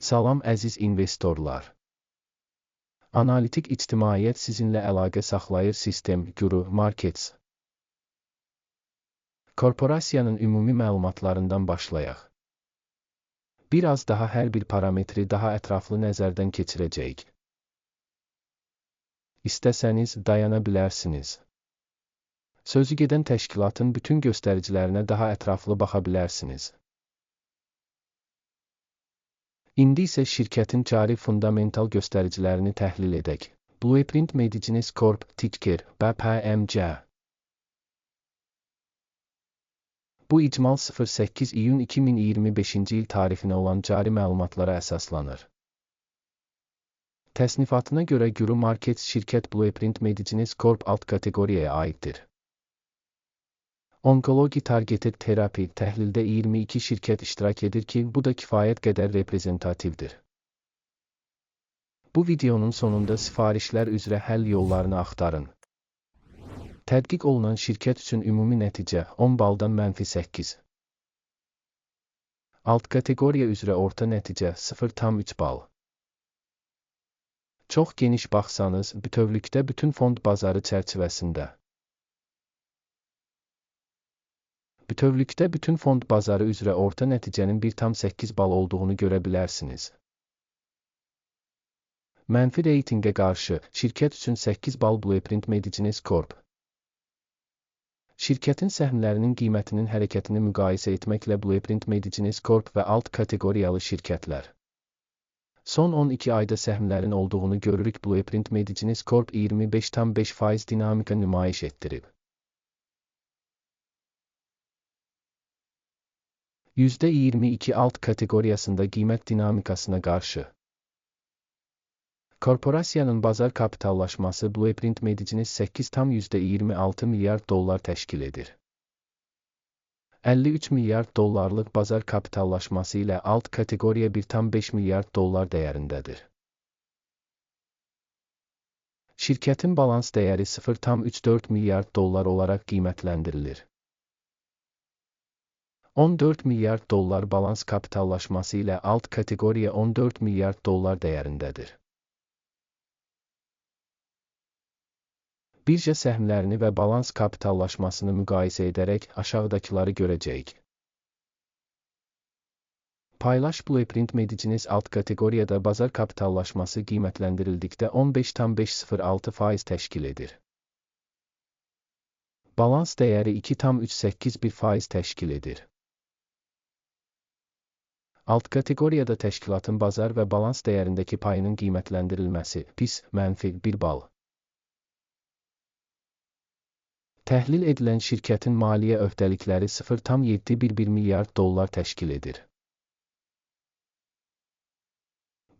Salam əziz investorlar. Analitik ictimaiyyət sizinlə əlaqə saxlayır Sistem Guru Markets. Korporasiyanın ümumi məlumatlarından başlayaq. Bir az daha hər bir parametri daha ətraflı nəzərdən keçirəcəyik. İstəsəniz dayana bilərsiniz. Sözü gedən təşkilatın bütün göstəricilərinə daha ətraflı baxa bilərsiniz. İndi isə şirkətin cari fundamental göstəricilərini təhlil edək. Blueprint Medicines Corp. Ticker BPMC. Bu icmal 08 iyun 2025-ci il tarixinə olan cari məlumatlara əsaslanır. Təsnifatına görə Guru Markets şirkət Blueprint Medicines Corp alt kateqoriyaya aiddir. Onkoloji targeted terapi təhlildə 22 şirkət iştirak edir ki, bu da kifayət qədər reprezentativdir. Bu videonun sonunda sifarişlər üzrə həll yollarını axtarın. Tədqiq olunan şirkət üçün ümumi nəticə 10 baldan -8. Alt kateqoriya üzrə orta nəticə 0,3 bal. Çox geniş baxsanız, bütövlükdə bütün fond bazarı çərçivəsində. Bütövlükdə bütün fond bazarı üzrə orta nəticənin 1,8 bal olduğunu görə bilərsiniz. Mənfi reytinqə qarşı şirkət üçün 8 bal Blueprint Medicines Corp. Şirkətin səhmlərinin qiymətinin hərəkətini müqayisə etməklə Blueprint Medicines Corp və alt kateqoriyalı şirkətlər. Son 12 ayda səhmlərin olduğunu görürük. Blueprint Medicines Corp 25,5% dinamika nümayiş etdirib. %22 alt kateqoriyasında qiymət dinamikasına qarşı. Korporasiyanın bazar kapitallaşması Blueprint Medicines 8,26 milyard dollar təşkil edir. 53 milyard dollarlıq bazar kapitallaşması ilə alt kateqoriya 1,5 milyard dollar dəyərindədir. Şirkətin balans dəyəri 0,34 milyard dollar olaraq qiymətləndirilir. 14 milyard dollar balans kapitallaşması ilə alt kateqoriya 14 milyard dollar dəyərindədir. Birja səhmlərini və balans kapitallaşmasını müqayisə edərək aşağıdakıları görəcəyik. Paylaş Blueprint Medicines alt kateqoriyada bazar kapitallaşması qiymətləndirildikdə 15,506% təşkil edir. Balans dəyəri 2,381% təşkil edir. Alt kateqoriyada təşkilatın bazar və balans dəyərindəki payının qiymətləndirilməsi pis, mənfi 1 bal. Təhlil edilən şirkətin maliyyə öhdəlikləri 0,711 milyard dollar təşkil edir.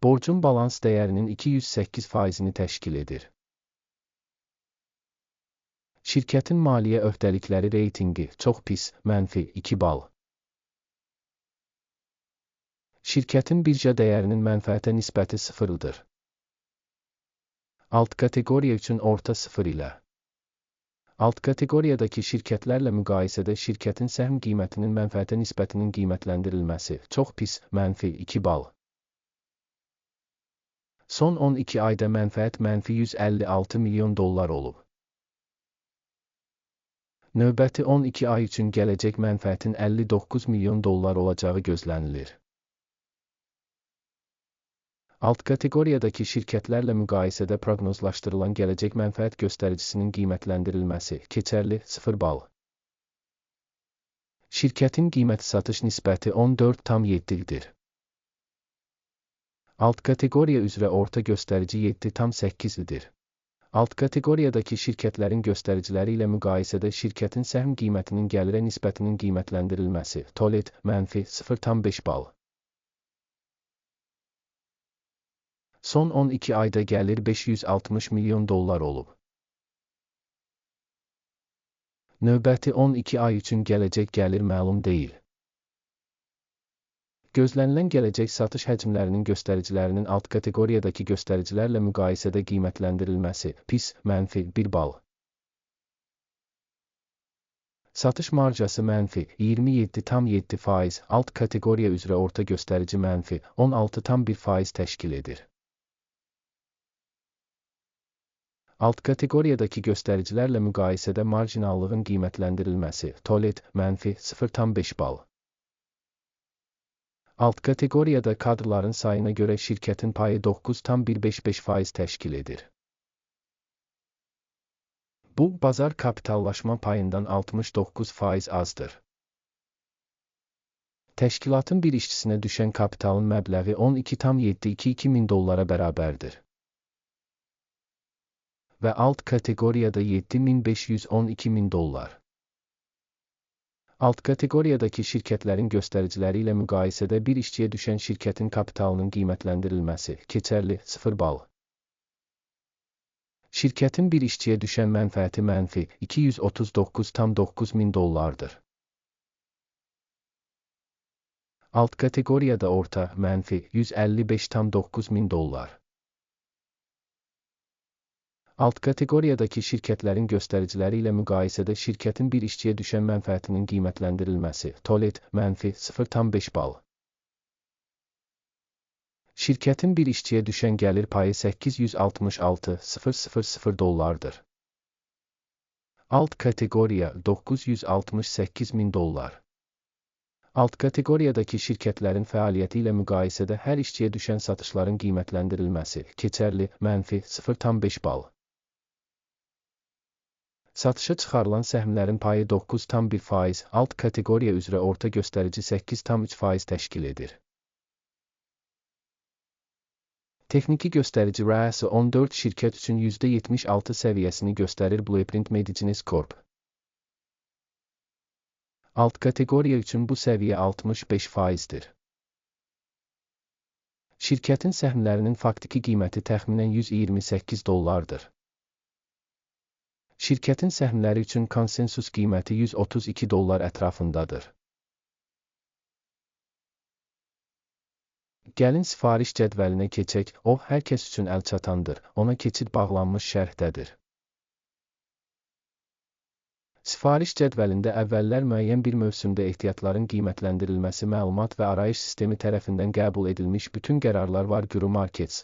Borcun balans dəyərinin 208%-ni təşkil edir. Şirkətin maliyyə öhdəlikləri reytinqi çox pis, mənfi 2 bal. Şirkətin birja dəyərinin mənfəətə nisbəti 0-dır. Alt kateqoriya üçün orta 0 ilə. Alt kateqoriyadakı şirkətlərlə müqayisədə şirkətin səhm qiymətinin mənfəətə nisbətinin qiymətləndirilməsi çox pis, mənfi 2 bal. Son 12 ayda mənfəət mənfi 156 milyon dollar olub. Növbəti 12 ay üçün gələcək mənfəətin 59 milyon dollar olacağı gözlənilir. Alt kateqoriyadakı şirkətlərlə müqayisədə proqnozlaşdırılan gələcək mənfəət göstəricisinin qiymətləndirilməsi keçərli 0 bal. Şirkətin qiymət-satış nisbəti 14,7-dir. Alt kateqoriya üzrə orta göstərici 7,8-dir. Alt kateqoriyadakı şirkətlərin göstəriciləri ilə müqayisədə şirkətin səhm qiymətinin gəlirə nisbətinin qiymətləndirilməsi tolet mənfi 0,5 bal. Son 12 ayda gəlir 560 milyon dollar olub. Növbəti 12 ay üçün gələcək gəlir məlum deyil. Gözlənilən gələcək satış həcmlərinin göstəricilərinin alt kateqoriyadakı göstəricilərlə müqayisədə qiymətləndirilməsi pis, mənfi 1 bal. Satış marjası mənfi 27,7%, alt kateqoriya üzrə orta göstərici mənfi 16,1% təşkil edir. Alt kateqoriyadakı göstəricilərlə müqayisədə marjinallığın qiymətləndirilməsi, Tolet, mənfi 0,5 bal. Alt kateqoriyada kadrların sayına görə şirkətin payı 9,155% təşkil edir. Bu, bazar kapitallaşma payından 69% azdır. Təşkilatın bir işçisinə düşən kapitalın məbləği 12,722 min dollara bərabərdir. Və alt kateqoriyada 7512 min dollar. Alt kateqoriyadakı şirkətlərin göstəriciləri ilə müqayisədə bir işçiyə düşən şirkətin kapitalının qiymətləndirilməsi, keçərli, 0 bal. Şirkətin bir işçiyə düşən mənfəəti mənfi 239,9 min dollardır. Alt kateqoriyada orta, mənfi 155,9 min dollar. Alt kateqoriyadakı şirkətlərin göstəriciləri ilə müqayisədə şirkətin bir işçiyə düşən mənfəətinin qiymətləndirilməsi, Tolet, mənfi 0,5 bal. Şirkətin bir işçiyə düşən gəlir payı 866,000 dollardır. Alt kateqoriya 968 min dollar. Alt kateqoriyadakı şirkətlərin fəaliyyəti ilə müqayisədə hər işçiyə düşən satışların qiymətləndirilməsi, keçərli, mənfi 0,5 bal. Satışa çıxarılan səhmlərin payı 9,1%, alt kateqoriya üzrə orta göstərici 8,3% təşkil edir. Texniki göstərici RAS 14 şirkət üçün %76 səviyyəsini göstərir Blueprint Medicines Corp. Alt kateqoriya üçün bu səviyyə 65%-dir. Şirkətin səhmlərinin faktiki qiyməti təxminən 128 dollardır. Şirkətin səhmləri üçün konsensus qiyməti 132 dollar ətrafındadır. Gəlin sifariş cədvəlinə keçək, o, hər kəs üçün əlçatandır, ona keçid bağlanmış şərhdədir. Sifariş cədvəlində əvvəllər müəyyən bir mövsümdə ehtiyatların qiymətləndirilməsi məlumat və arayış sistemi tərəfindən qəbul edilmiş bütün qərarlar var Guru Markets.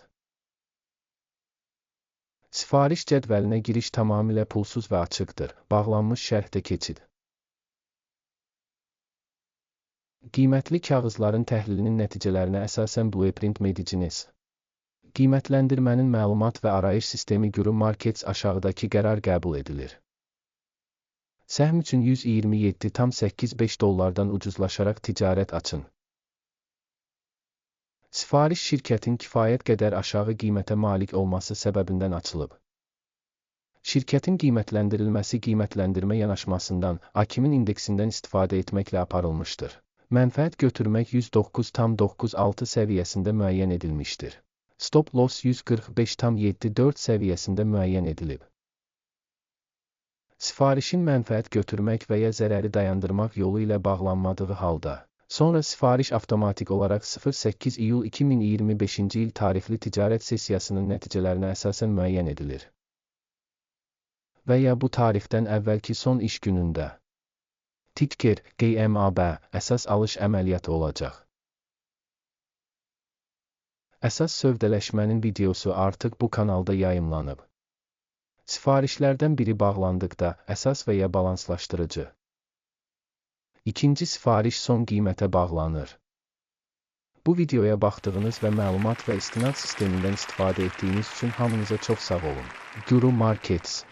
Sifariş cədvəlinə giriş tamamilə pulsuz və açıqdır, bağlanmış şərhdə keçid. Qiymətli kağızların təhlilinin nəticələrinə əsasən Blueprint Medicines. Qiymətləndirmənin məlumat və arayış sistemi Guru Markets aşağıdakı qərar qəbul edilir. Səhm üçün 127,85 dollardan ucuzlaşaraq ticarət açın. Sifariş şirkətin kifayət qədər aşağı qiymətə malik olması səbəbindən açılıb. Şirkətin qiymətləndirilməsi qiymətləndirmə yanaşmasından, AKİM-in indeksindən istifadə etməklə aparılmışdır. Mənfəət götürmək 109,96 səviyyəsində müəyyən edilmişdir. Stop loss 145,74 səviyyəsində müəyyən edilib. Sifarişin mənfəət götürmək və ya zərəri dayandırmaq yolu ilə bağlanmadığı halda, sonra sifariş avtomatik olaraq 08 iyul 2025-ci il tarixli ticarət sessiyasının nəticələrinə əsasən müəyyən edilir. Və ya bu tarixdən əvvəlki son iş günündə. Ticker, GMAB, əsas alış əməliyyatı olacaq. Əsas sövdələşmənin videosu artıq bu kanalda yayımlanıb. Sifarişlərdən biri bağlandıqda, əsas və ya balanslaşdırıcı. İkinci sifariş son qiymətə bağlanır. Bu videoya baxdığınız və məlumat və istinad sistemindən istifadə etdiyiniz üçün hamınıza çox sağ olun. Guru Markets.